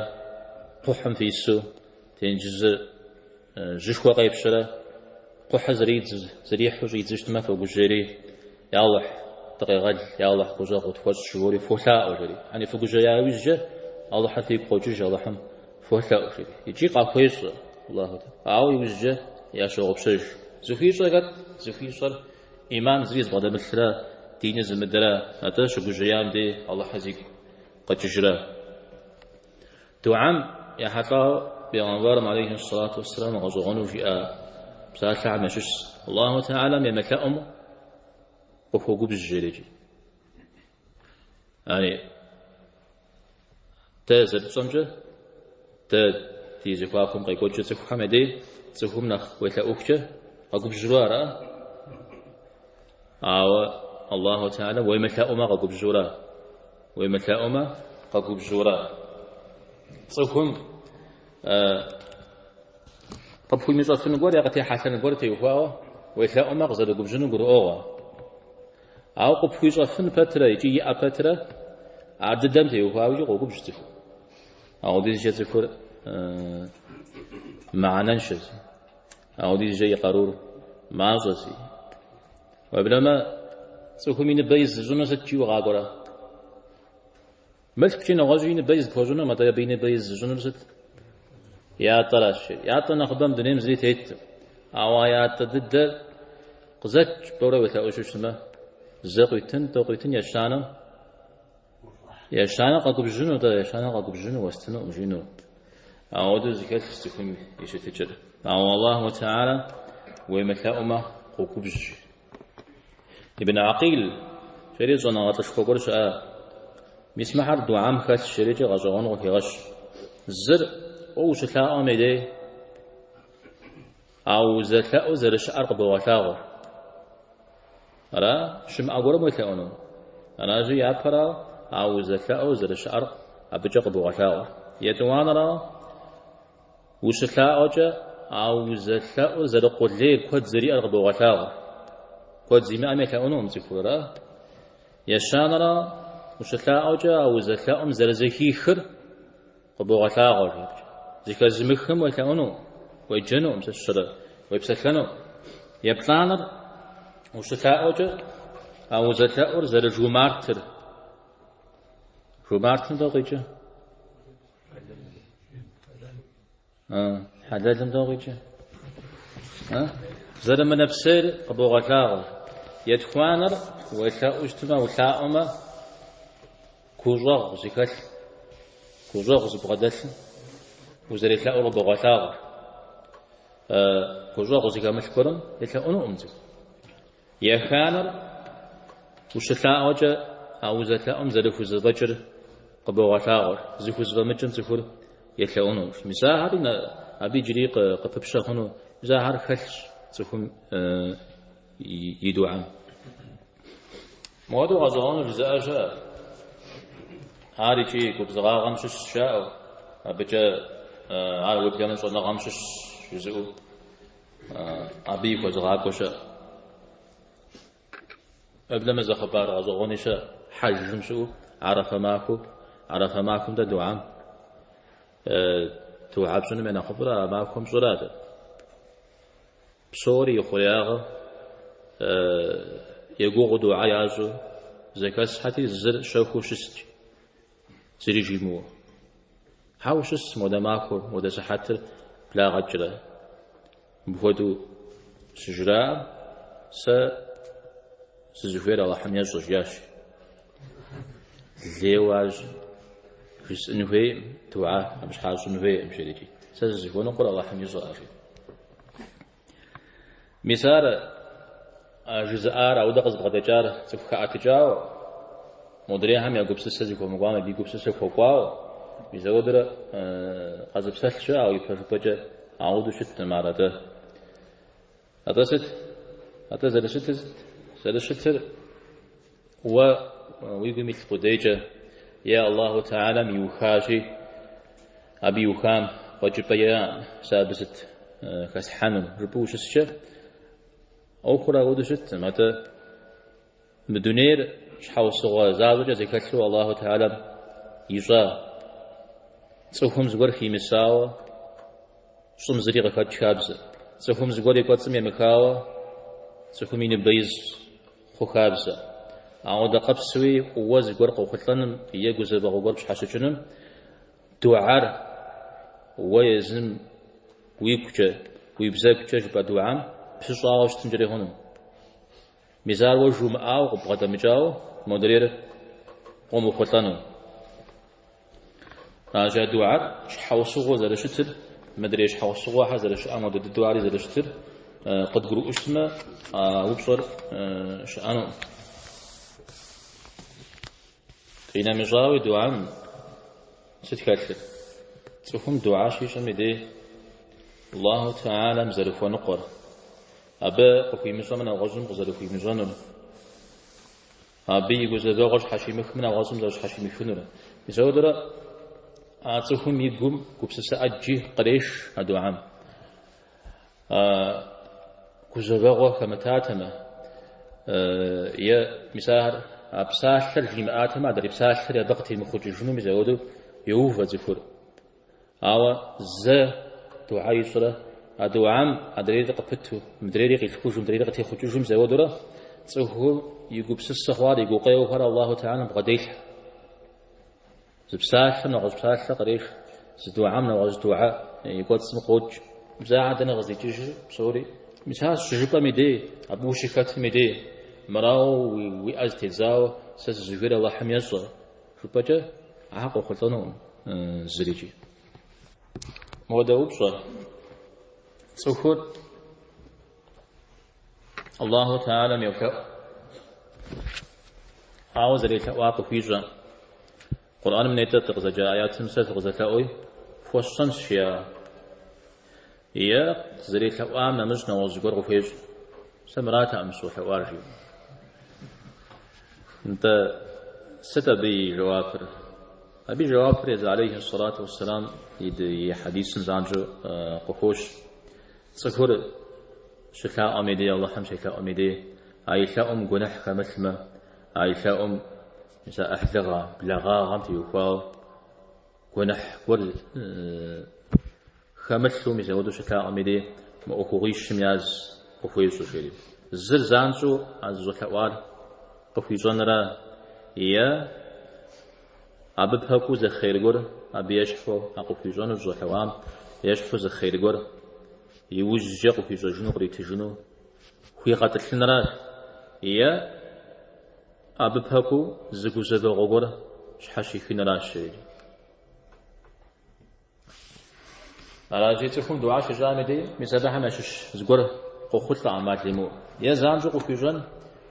кхъухьым фису тенджызыр Жьышхуэ къепщэрэ кхъухьыр зэрихьу щӏидзэу щытмэ, фогужьейри, Я Алыхь, дыкъегъэл, я Алыхь, гущӏэгъу къытхуэщӏ, жывори фолъаӏуэ, жери. Яни фыгужьея иужькӏэ Алыхьыр фигу къокӏыж, Алыхьым фолъэӏу, жери. Икӏи къахуещӏэ Аллаху Тэхьэлам. Ауэ иужькӏэ ящогъупщэж. Зыхуищӏэр хэт? Зыхуищӏэр ӏиман зыри зыбгъэдэмылърэ, диныр зымыдэрэ, атӏэ щыгужьеям дей Алыхьыр зигу къэкӏыжрэ. Дугьэм ехьэлӏауэ Бегъымбарым алейхи сэлату уэсселам гъэщӏэгъуэну жиӏа псалъэхэм ящыщщ, Аллаху Тэхьэлам емылъэӏум къыхуогубжь жери икӏи. Яни дэ зэрытщӏэмкӏэ, дэ ди зэхуакум къекӏуэкӏыр цӏыхухэм я дей цӏыхум нэхъ уелъэӏухукӏэ къэгубжьурэ ара? Ауэ Аллаху Тэхьэлам уемылъэӏумэ къэгубжьурэ. Уемылъэӏумэ, къэгубжьурэ. Цӏыхум къыпхуимыщӏэфын гуэр е къытехьэлъэн гуэр теухуауэ уелъэӏумэ, къызэрыгубжьыну гурыӏуэгъуэ. Ауэ къыпхуищӏэфын пэтрэ икӏи иӏэ пэтрэ ар дыдэм теухуауэ икӏи къогубжь цӏыхур. Ауэдизкӏэ цӏыхур мыхьэнэншэщ, ауэдизкӏэ и къарур мащӏэщи. Уеблэмэ, цӏыхум и ныбэ из зыщӏыну сыт жиӏэу къакӏуэрэ? Мылъкукӏи нэгъуэщӏу и ныбэ из пхуэщӏынукъым, атӏэ абы и ныбэ из зыщӏынур сыт? Ятӏэращ. Ятӏэ нэхъыбэм дунейм зыри теткъым. Ауэ а ятӏэ дыдэр къызэт жыпӏэурэ уелъэӏуу щытмэ, зэ къуитын, тӏэу къуитын, ещанэм Ещанэ къэгубжьыну, тӏэ, ещанэ къэгубжьыну, уэстынукъым жиӏэну. Ауэдэу зэхэлъщ цӏыхум и щытыкӏэр. Ауэ Аллаху Тэхьэлэ уемылъэӏумэ, къогубжь. Ибн Акъил жери щӏэныгъэлӏышхуэ гуэр щыӏа. Мис мыхьэр дугьэм хэлъщ жерикӏэ гъэщӏэгъуэну къыхегъэщ. Зыр уэ ущылъаӏуэм и дей, а узэлъэӏур зэрыщыӏэр къыбогъэлъагъуэ. Ара? Щымыӏэ гуэрым уелъэӏуну? Аращи, япэрауэ, а узэлъэӏур зэрыщыӏэр абыкӏэ къыбогъэлъагъуэ. Етӏуанэрауэ, ущылъаӏуэкӏэ а узэлъэӏур зэрыкъулейр, куэд зэриӏэр къыбогъэлъагъуэ. Куэд зимыӏэм елъэӏунукъым цӏыхур, ара? Ещанэрауэ, ущылъаӏуэкӏэ а узэлъэӏум зэрызэхихыр къыбогъэлъагъуэ, жиӏэкӏэ. Зэхэзымыхым уелъэӏунукъым, уеджэнукъым, сэ сщӏэрэ, уепсэлъэнукъым. Еплӏанэр, ущылъаӏуэкӏэ, а узэлъэӏур зэрыжумартыр. Жумартым дауэ къикӏыр? Хьэлэлым дауэ къикӏыр? Зэрымынэпсейр къыбогъэлъагъуэ. Етхуанэр, уелъэӏуу щытмэ, улъаӏуэмэ, гущӏэгъу зыхэлъ, гущӏэгъу зыбгъэдэлъым узэрелъэӏур къыбогъэлъагъуэ. Гущӏэгъу зыхэмылъ гуэрым елъэӏунукъым цӏыху. Еханэр, ущылъаӏуэкӏэ а узэлъэӏум зэрыхузэфӏэкӏыр къыбогъэлъагъуэ, зыхузэфӏэмыкӏым цӏыхур елъэӏуну. Мис ахэри абы иджыри къыпыпщэ хъуну, мис ахэр хэлъщ цӏыхум и дугьэм. Мыуэдэу гъэщӏэгъуэну жызыӏэ щыӏэ. Ар икӏи губзыгъагъэм щыщщ жаӏэу, абыкӏэ ар уеблэмэ щӏэныгъэм щыщщ жызыӏэу абы и хуэзыгъакӏуэ щыӏэ. Уеблэмэ зы хъыбар гъэщӏэгъуэни щыӏэ. Хьэжым щыӏэу Арэфэ махуэу, Арэфэ махуэм дэ дугьэм. дугьэ пщӏыным я нэхъыфӏыр а махуэм пщӏырат. Псори ихъуреягъыр егугъуу дугьэ ящӏу зэхэсхьэти, зыр щэхуу щыст, зыри жимыӏэу. Хьэ ущыс модэ махуэр, модэ сыхьэтыр благъэкӏрэ? Мыпхуэдэу щыжраӏэм, сэ сызыхуейр Алыхьым ещӏэ, жиӏащ. Лейуэ ар жысӏэн хуейкъым, дугьэ абы щхьа щӏын хуейкъым, жери икӏи. Сэ сызыхуэныкъуэр Алыхьым ещӏэ, жи. Мис ар жызыӏар, ауэдэ къызыбгъэдэкӏар цӏыху хэӏэтыкӏауэ, модрейхэм я гупсысэ зыхуэмыкӏуам абы и гупсысэ хуэкӏуауэ, мис ауэдэрэ къэзыпсэлъ щыӏэ, ауэ ипэжыпӏэкӏэ ауэдэу щыткъым ар атӏэ. Атӏэ сыт? Атӏэ зэрыщытыр сыт? Зэрыщытыр уэ уи гум илъ къудейкӏэ е Аллаху Тэхьэлам иухащи, абы иухам фӏэкӏыпӏэ иӏэкъым, сэ абы сыт хэслъхьэнур жыпӏэу ущыскӏэ, ӏуэхур апхуэдэу щыткъым. Атӏэ мы дунейр щхьэусыгъуэ защӏэкӏэ зэхэлъу Аллаху Тэхьэлам ищӏа цӏыхум зыгуэр химысауэ, щӏым зыри къыхэкӏ хабзэ. Цӏыхум зыгуэр и кӏуэцӏым емыхауэ, цӏыхум и ныбэ из хъу хабзэ. Ауэдэ къабзэуи уэ зыгуэр къохъулӏэным е гузэвэгъуэ гуэр пщхьэщыкӏыным дугьэр уэ езым уигукӏэ, уи бзэгукӏэ жыпӏэ дугьэм пыщӏауэ щытынкӏэри хъуну. Мис ар уэ жумыӏауэ, къыббгъэдэмыкӏауэ модрейр къомыхъулӏэну. Аращи, а дугьэр щхьэусыгъуэу зэрыщытыр, мыдрей щхьэусыгъуэхэр зэрыщыӏэм хуэдэ дыдэу ари зэрыщытыр къыдгурыӏуэу щытмэ, а упщӏэр щыӏэнукъым. Къинэмыщӏауи дугьэм сыт хэлъыр? Цӏыхум дугьэ щищӏым и дей Аллаху Тэхьэлам зэрыхуэныкъуэр, абы къыхуимыщӏэмэ нэгъуэщӏым къызэрыхуимыщӏэнур, Абы и гузэвэгъуэр щхьэщимыхмэ, нэгъуэщӏым зэрыщхьэщимыхынур. Мис ауэдурэ а цӏыхум и гум гупсысэ ӏэджи къреш а дугьэм. Гузэвэгъуэ хэмытатэмэ, е мис ахэр а псалъэр жимыӏатэмэ, адрей псалъэри абы къытемыхъукӏыжыну мис ауэдэу йоувэ цӏыхур. Ауэ зэ дугьэ ищӏрэ, а дугьэм адрейри къыпыту, мыдрейри къилъхужу, мыдрейри къытехъукӏыжу мис ауэдурэ цӏыхум и гупсысэ хъуар, и гукъеуэхэр Аллаху Тэхьэлам бгъэделъхьэ. Зы псалъэм нэгъуэщӏ псалъэ къреш, зы дугьэм нэгъуэщӏ дугьэ и кӏуэцӏым къокӏ. Мис ахэр дэнэ къыздикӏыжыр псори? Мис ар щыжыпӏэм и дей, абы ущыхэтым и дей, мырауэ уи ӏэ зытедзауэ сэ сызыхуейр Аллахьым ещӏэ. Жыпӏэкӏэ, ар къохъулӏэнукъым зырикӏи. Мыуэдэ упщӏэ, цӏыхур Аллаху Тэхьэлам йолъэӏу, ауэ зэрелъэӏуар къыхуищӏэ. Къурӏэным нетӏэ дыкъызэджа аятым сэ фыкъызэлъэӏуи, фхуэсщӏэнщ, жиӏа. Е зэрелъэӏуам нэмыщӏ нэгъуэщӏ зыгуэр къыхуещӏ. Сэ мыратэкъым сыщӏэлъэӏуар, жиӏэу. Нтӏэ, сыт абы и жэуапыр? Абы и жэуапыр езы алейхи сэлату уэсселам и хьэдисым занщӏэу къыхощ. Цӏыхур щылъаӏуэм и дей, Алыхьым щелъэӏум и дей, а и лъэӏум гуэныхь хэмылъмэ, а и лъэӏум мис а ӏыхьлыгъэ, благъагъэм теухуауэ гуэныхь гуэр хэмылъу мис апхуэдэу щылъаӏуэм и дей мы ӏуэхугъуищым яз къыхуещӏэ, жери. Зыр занщӏэу а зыщӏэлъэӏуар къыхуищӏэнра е абы пэкӏуэу зы хъер гуэр абы ещхьу а къыхуищӏэну зыщӏэлъэӏуам ещхьу зы хъер гуэр иужькӏэ къыхуищӏэжыну къритыжыну хуигъэтӏылъынра е абы пэкӏуэу зы гузэвэгъуэ гуэр щхьэщихыныращ, жери. Аращи, цӏыхум дугьэ щищӏам и дей, мис абыхэм ящыщ зыгуэр къохъулӏэ ӏэмал имыӏэу. Е занщӏэу къыхуищӏэн,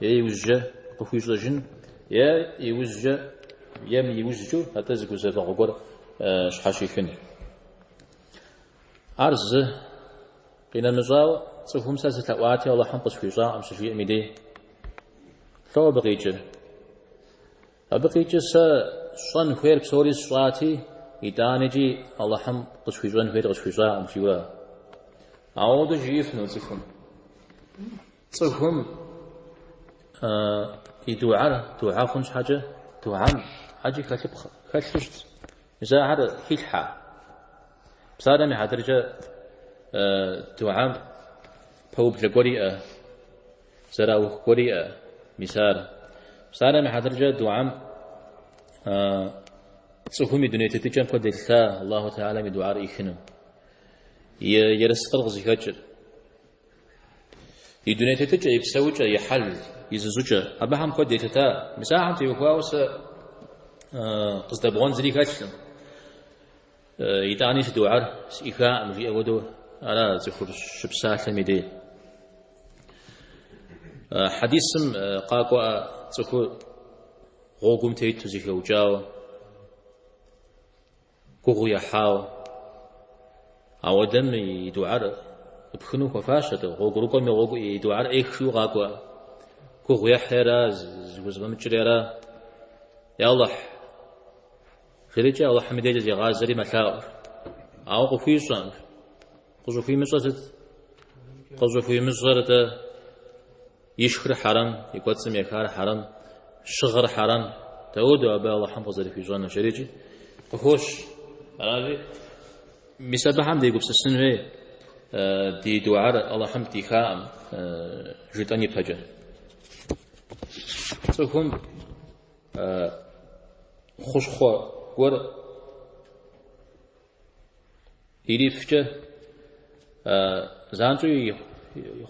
е иужькӏэ къыхуищӏэжын, е иужькӏэ, е мыиужькӏэу, атӏэ зы гузэвэгъуэ гуэр щхьэщихын. Ар зы къинэмыщӏауэ, цӏыхум сэ сылъэӏуати, Алыхьым къысхуищӏакъым щыжиӏэм и дей. Лӏо абы къикӏыр? Абы къикӏыр сэ сщӏэн хуейр псори сщӏати, итӏанэкӏи Алыхьым къысхуищӏэн хуейр къысхуищӏакъым, жиӏэурэ. Ауэдэу жиӏэфыну цӏыхум. Цӏыхум и дугьэр дугьэ хъун щхьэкӏэ дугьэм ӏэджи хэлъыпхъэ, хэлъу щыт. Мис ахэр хилъхьа. Псалъэм и хьэтыркӏэ дугьэм пэублэ гуэр иӏэ, зэраух гуэр иӏэ, мис ар. Псалъэм и хьэтыркӏэ дугьэм цӏыхум и дуней тетыкӏэм куэд елъыта Аллаху Тэхьэлам и дугьэр ӏихыну. И ерыскъыр къызыхэкӏыр. И дуней тетыкӏэ, и псэукӏэ, и хьэл, и зыщӏыкӏэ, абыхэм куэд елъыта. Мис ахэм теухуауэ сэ къыздэбгъуэн зыри хэлъкъым. Итӏани си дугьэр сӏихаӏым, жиӏэ хуэдэу ара цӏыхур щыпсалъэм и дей. Хьэдисым къакӏуэӏэ цӏыхур гъуэгум тету зэхэукӏауэ, гугъу ехьауэ. Ауэдэм и дугьэр ӏыпхыну хуэфащэт, гъуэгурыкӏуэм и гъуэгу и дугьэр ӏех жиӏэу къакӏуэ. Гугъу ехьри ара, зыхузэфӏэмыкӏри ара. Я Алыхь, жерикӏэ Алыхьым и дежкӏэ зегъазэри мэлъаӏуэ. Ауэ къыхуищӏэм, къыщӏыхуимыщӏэр сыт? Къыщӏыхуимыщӏэр атӏэ ишхыр хьэрэм, и кӏуэцӏым ехар хьэрэм, щыгъыр хьэрэм, дауэдэу абы Алыхьым къызэрыхуищӏэнур, жерикӏи къыхощ. Аращи, мис абыхэм дегупсысын хуей, ди дугьэр Алыхьым тӏихаӏым жытӏэн ипэкӏэ. Цӏыхум хущхъуэ гуэр ирифкӏэ занщӏэу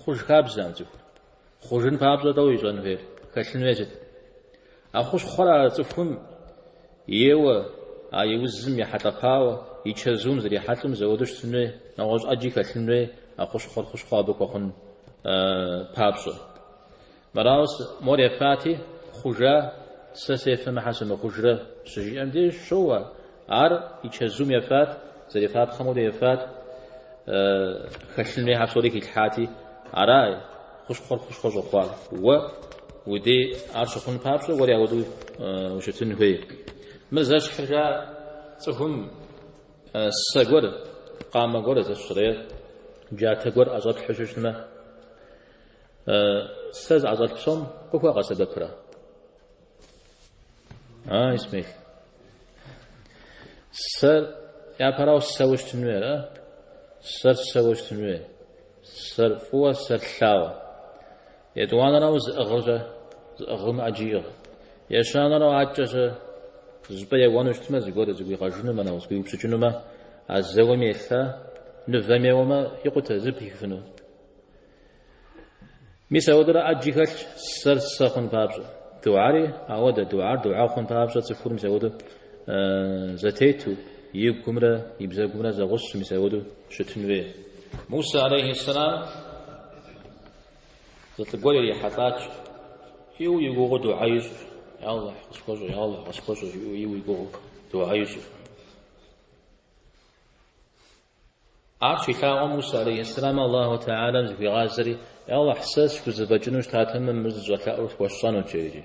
хъуж хабзэкъым цӏыхур. Хъужын папщӏэ тӏэу ищӏэн хуейр, хэлъын хуейр сыт? А хущхъуэр а цӏыхум ейуэ, а и узым ехьэлӏэпауэ, и чэзум зэрихьэлӏэу мис ауэдэу щытын хуей, нэгъуэщӏ ӏэджи хэлъын хуей а хущхъуэр хущхъуэ абы хуэхъун папщӏэ. Мырауэ, мор ефати, хъужа, сэ сефэмэ щхьэ сымыхъужрэ, щыжиӏэм деж щоуэ. Ар и чэзум ефат, зэрефапхъэм хуэдэу ефат, хэлъын хуейхэр псори хилъхьати, ара хущхъуэр хущхъуэ щӏэхъуар. Уэ уи дей ар щыхъун папщӏэ, уэри ауэдэу ущытын хуей. Мыр зэщхьыр жаӏэ цӏыхум сэ гуэр, къамэ гуэр зэщхьрэ джатэ гуэр ӏэщӏэплъхьэу щытмэ, Сэ зыӏэщӏэлъ псом къыхуэгъэсэбэпрэ? А, Исмел. Сэр япэрауэ сэуэ щытын хуей, ара? Сэр сэуэ щытын хуей. Сэр фӏыуэ, сэр лъауэ. Етӏуанэрауэ зыӏыгъыр-щэ? Зыӏыгъым ӏэджи иӏыгъ. Ещанэрауэ адэкӏэ-щэ? Зыщӏыпӏэ еуэну щытмэ, зыгуэр зыгуигъэжынумэ, нэгъуэщӏ гуиупщӏыкӏынумэ, а зэуэми елъа, нывэм еуэмэ, икъутэ, зы пихыфыну. Мис ауэдэрэ ӏэджи хэлъщ сэр сэ хъун папщӏэ. Дугьэри ауэдэ, дугьэр дугьэ хъун папщӏэ цӏыхур мис ауэдэу зэтету, и гумрэ и бзэгумрэ зэгъусэу мис ауэдэу щытын хуей. Мусэ алейхи сэлам зы лӏы гуэр ирихьэлӏат, ӏейуэ и гугъуу дугьэ ищӏу, Я Алыхь, къысхуэщӏэ, я Алыхь, къысхуэщӏэ, жиӏэу ӏейуэ и гугъуу дугьэ ищӏу. Ар щилъагъум Мусэ алейхи сэлам Аллаху Тэхьэлам зыхуигъазэри, Я Алыхь, сэ схузэфӏэкӏыну щытатэмэ, мыр зыщӏэлъэӏур схуэсщӏэнут, жери.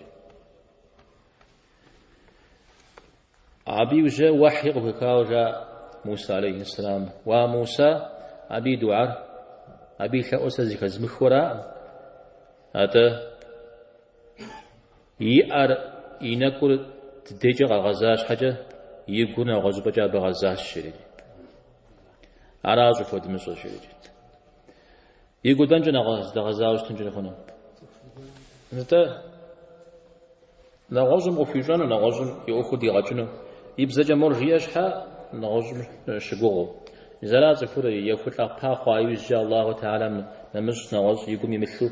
Абы иужькӏэ уэхьи къыхуехауэ жаӏэ Мусэ алейхи сэлам. Уа Мусэ, абы и дугьэр, абы и лъэӏур сэ зэхэзмыхыу араӏым. Атӏэ и ӏэр, и нэкӏур дыдейкӏэ къэгъэза щхьэкӏэ, и гур нэгъуэщӏыпӏэкӏэ абы гъэзащ, жери. Ара щӏыхуэдмыщӏэр, жери. И гур дэнкӏэ здэгъэзауэ щытынкӏэ хъуну? Нтӏэ, нэгъуэщӏым къыхуищӏэну, нэгъуэщӏым и ӏуэхур дигъэкӏыну. И бзэкӏэ мор жиӏэ щхьэ, нэгъуэщӏым щыгугъыу. Мис ара цӏыхур ехулӏэпа хъуа иужькӏэ Аллаху Тэхьэлам нэмыщӏ нэгъуэщӏ и гум имылъу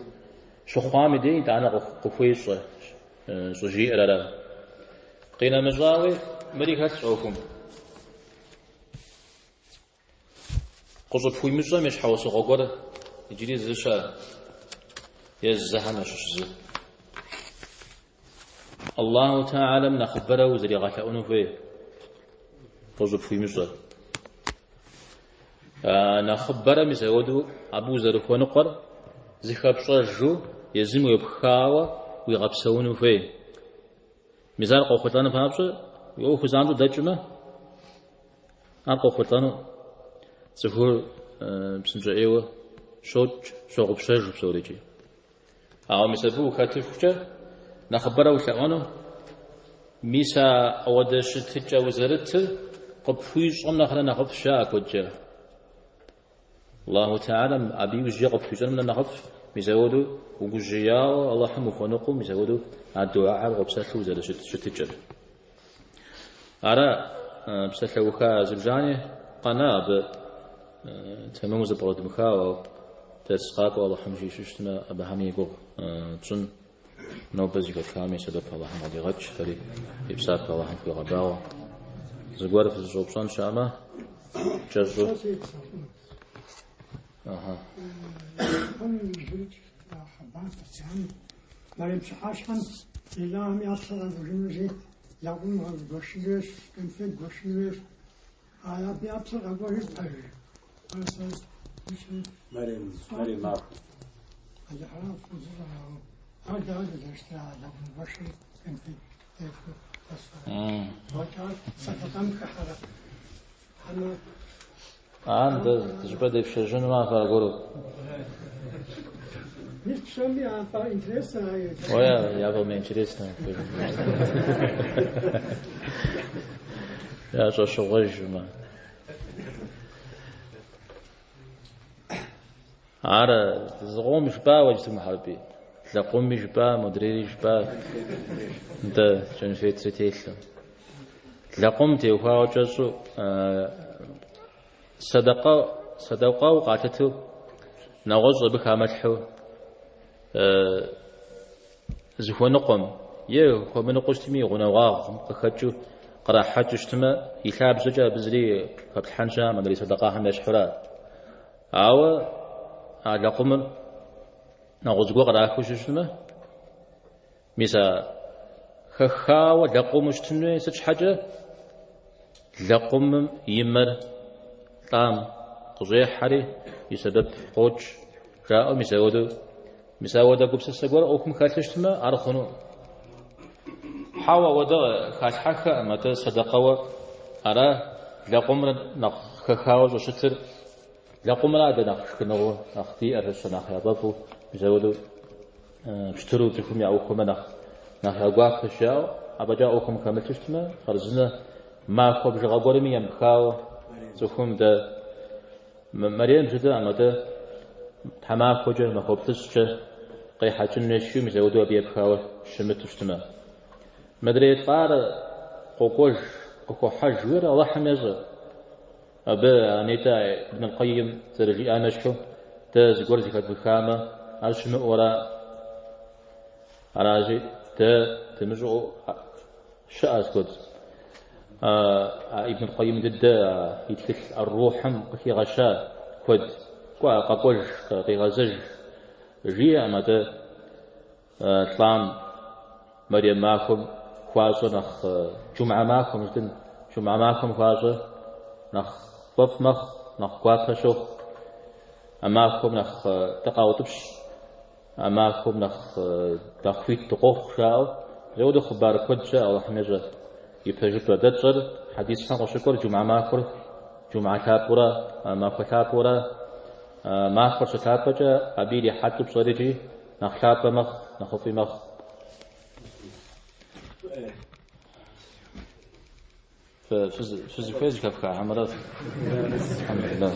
Щыхъуам и дей итӏанэ къыхуещӏэ щӏыжиӏэр ара. Къинэмыщӏауи, мыри хэлъщ ӏуэхум. Къыщӏыпхуимыщӏэм и щхьэусыгъуэ гуэр иджыри зы щыӏэ, е зыхэм ящыщ зы. Аллаху Тэхьэлам нэхъыбэрэ узэригъэлъэӏуну хуей къыщӏыпхуимыщӏэр. Нэхъыбэрэ мис ауэдэу абы узэрыхуэныкъуэр зыхэпщӏэжу езым уепхауэ уигъэпсэуну хуей. Мис ар къохъулӏэну папщӏэ уи ӏуэху занщӏэу дэкӏмэ, ар къохъулӏэну цӏыхур псынщӏэ ӏейуэ щокӏ, щогъупщэж псорикӏи. Ауэ мис абы ухэтыхукӏэ нэхъыбэрэ улъэӏуэну, мис ауэдэ щытыкӏэ узэрытыр къыпхуищӏэм нэхърэ нэхъыфӏ щыӏэ куэдкӏэ. Аллаху Теалэм абы иужькӏэ къыпхуищӏэнум нэ нэхъыфӏщ, мис ауэдэу угужьеяуэ Аллахьым ухуэныкъуэу, мис ауэдэу а дуаэр къопсэлъу узэрыщыт щытыкӏэр. Ара псалъэуха зыбжани къэна абы тэмэму зэпкърыдмыхауэ, дэрс къакӏуэ Аллахьым жиӏэу щытмэ, абыхэми и гугъу тщӏын. Нобэ зэхэтхами и сэбэп Аллахьым къыдигъэкӏ, фэри фи псапэ Аллахьым фхуигъэбагъуэ. Зыгуэр фызыщӏэупщӏэн щыӏэмэ, кӏэщӏу. Аха. Мэрем пщыхьэщхьэм лӏахэм я псэр къэкӏуэжынущи, лэкъум гуэшын хуейщ, конфет гуэшын хуейщ. А абы я псэр къэкӏуэжыр пэж? Мэрем, мэрем махуэ. Алыхьра фӏыуэ зыщӏэр, ар дауэ зэрыщытыр а лэкъум гуэшыр конфет ефу Фӏэкӏар сэдэкъэм хыхьэрэ? Хьэмэ Ар дэ зыщӏыпӏэ депшэжьыну ахэр аргуэру. Мис псоми яфӏэинтересно. Ой, яфӏэмыинтересно. Ящӏэщыгъуэжмэ. Ар зыкъом жыпӏауэ иджыпсту Мухьэрби. Лэкъуми жыпӏа, модрейри жыпӏа, нтӏэ кӏэнфетри телъу. Лэкъум теухуауэ кӏэщӏу сэдэкъэ, сэдэкъэу къалъытэу, нэгъуэщӏ абы хамылъхьэу зыхуэныкъуэм е хуэмыныкъуэу щытми, и гъунэгъуагъым къыхэкӏыу кърахьэкӏыу щытмэ, и лъабжьэкӏэ абы зыри хэплъхьэн щыӏэкъым, адрей сэдэкъэхэм ещхьура. Ауэ а лэкъумыр нэгъуэщӏ зыгуэр кърахыу щытмэ, мис а хэхауэ лэкъуму щытын хуей, сыт щхьэкӏэ лэкъумым и мэр лӏам къыщӏехьэри и сэбэп къокӏ, жаӏэу мис ауэдэу, мис ауэдэ гупсысэ гуэр ӏуэхум хэлъу щытмэ, ар хъуну. Хьэуэ, ауэдэ халъхьэххэкъым, атӏэ сэдэкъэуэ ара лэкъумыр нэхъ хэхауэ щӏыщытыр. Лэкъумра дэ нэхъ шхыныгъуэ нэхъ диӏэр, щэ нэхъ яфӏэфӏу, мис ауэдэу пщтыру цӏыхум яӏухуэмэ нэхъ нэхъ я гуапэщ жаӏэу, афӏэкӏа ӏуэхум хэмылъу щытмэ, хъарзынэ махуэ бжыгъэ гуэрми емыпхауэ цӏыхум дэ мэрем жытӏэкъым, атӏэ тхьэмахуэкӏэ, махуэ плӏыщӏкӏэ къехьэкӏын хуейщи, мис ауэдэу абы епхауэ щымыту щытмэ. Мыдрей лӏар къокӏуэж, къыхохьэж, жиӏэр Алыхьым ещӏэ. Абы нетӏэ Ибн аль-Къайим зэрыжиӏам ещхьу, дэ зыгуэр зэхэдмыхамэ, ар щымыӏэу ара? Аращи, дэ дымыщӏэу щыӏэщ куэд. А Ибн аль-Къайим дыдэ и тхылъ Ар-Рухьым къыхигъэща куэд, кӏуэ, къэкӏуэж, къигъэзэж жиӏэкъым, атӏэ лӏам мэрем махуэм хуащӏэр нэхъ джумгьэ махуэм жытӏэн, джумгьэ махуэм хуащӏэр нэхъ фӏэфӏ мэхъу, нэхъ гуапэ щохъу. А махуэм нэхъ дыкъаутӏыпщ, а махуэм нэхъ нэхъ хуит дыкъохъу жаӏэу. Апхуэдэу хъыбар куэд щыӏэ, Алыхьым ещӏэ и пэжыпӏэ. Дэ тщӏэр хьэдисхэм къыщыкӏуэр джумгьэ махуэр джумгьэ лъапӏэура, махуэ лъапӏэура, махуэр щылъапӏэкӏэ абы ирихьэлӏэу пщӏэр икӏи Нэхъ лъапӏэ мэхъу, нэхъыфӏи мэхъу. Фызыхуей зэхэфха хьэмэрэ? Алхьэмдулиллах.